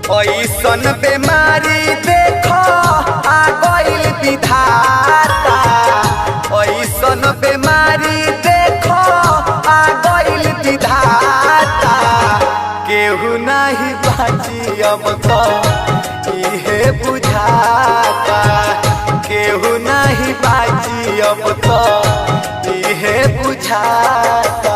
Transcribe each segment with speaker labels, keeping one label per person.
Speaker 1: ऐसन बेमारी देखो आ गइल विधाता। ऐसन बेमारी देखो आ गइल विधाता। केहू नाही बाची अब तो इहे बुझाता। केहू नाही बाची अब तो इहे बुझाता।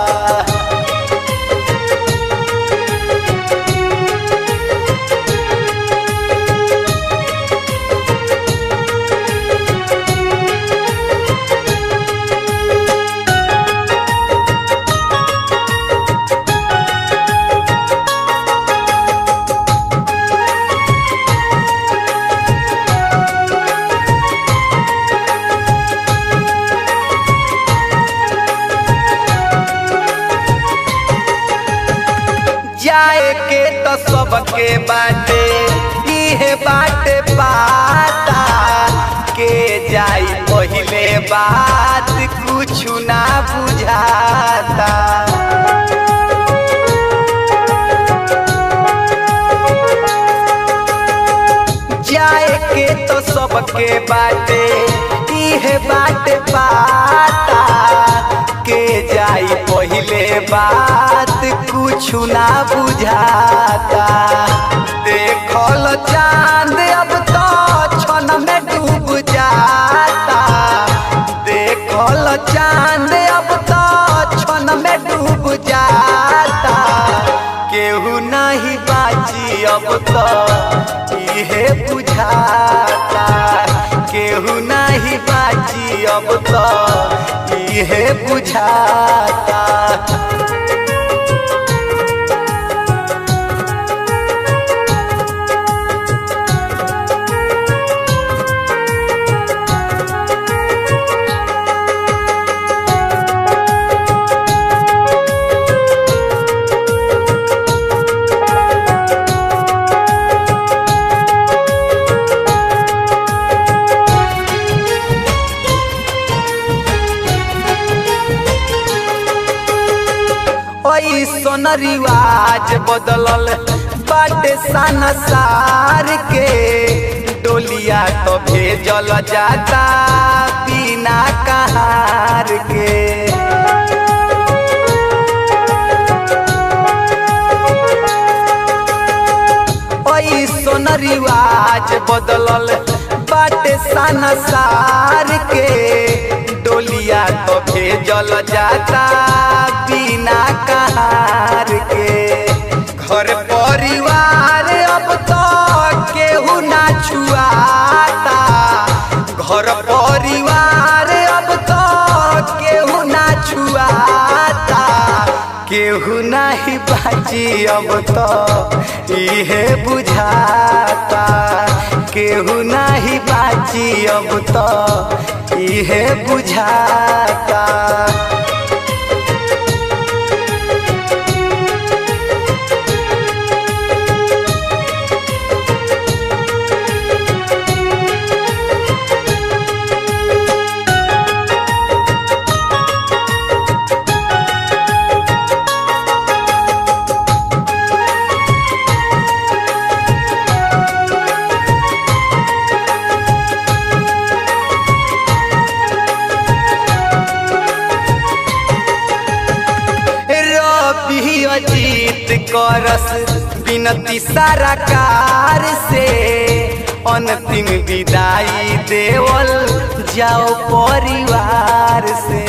Speaker 1: जाए के तो सबके बाटे इहे बाटे पाता। के जाई पहिले बात कुछ ना बुझाता। जाए के तो सबके बाटे इहे बाटे पाता। के जाई पहिले बात कुछ ना बुझाता। देखल चांद अब तो क्षण में डूब जाता। देखल चांद अब तो क्षण में डूब जाता। केहू नहीं बाची अब तो इहे बुझाता। केहू नहीं बाची अब तो इहे बुझाता। ऐसन रिवाज बदलल बाटे संसार के। डोलिया तो भेजल जाता बिना कहार के। ऐसन रिवाज बदलल बाटे संसार के। डोलिया तो भेजल जाता बिना कहार के। घर परिवार अब तो केहू ना छुआता। घर परिवार अब तो केहू ना छुआता। केहू नहीं बाची अब तो इहे बुझाता। केहू नहीं बाची अब तो इहे बुझाता। जीत करस विनती सारा कार से। अंतिम विदाई देवल जाओ परिवार से।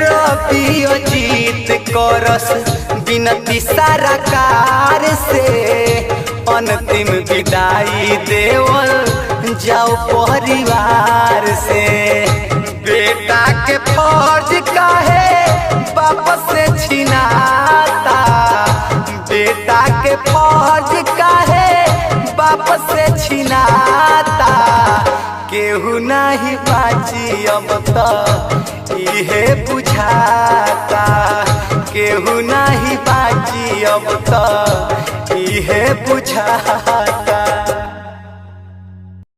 Speaker 1: रवि जीत करस विनती सारा कार से। अंतिम विदाई देवल जाओ परिवार से। बेटा के फर्ज काहे बाप से छिनाता। बेटा के फर्ज काहे बाप से छिनाता। केहू नहीं बाची अब तो इहे बुझाता। केहू नहीं बाची अब तो इहे बुझाता।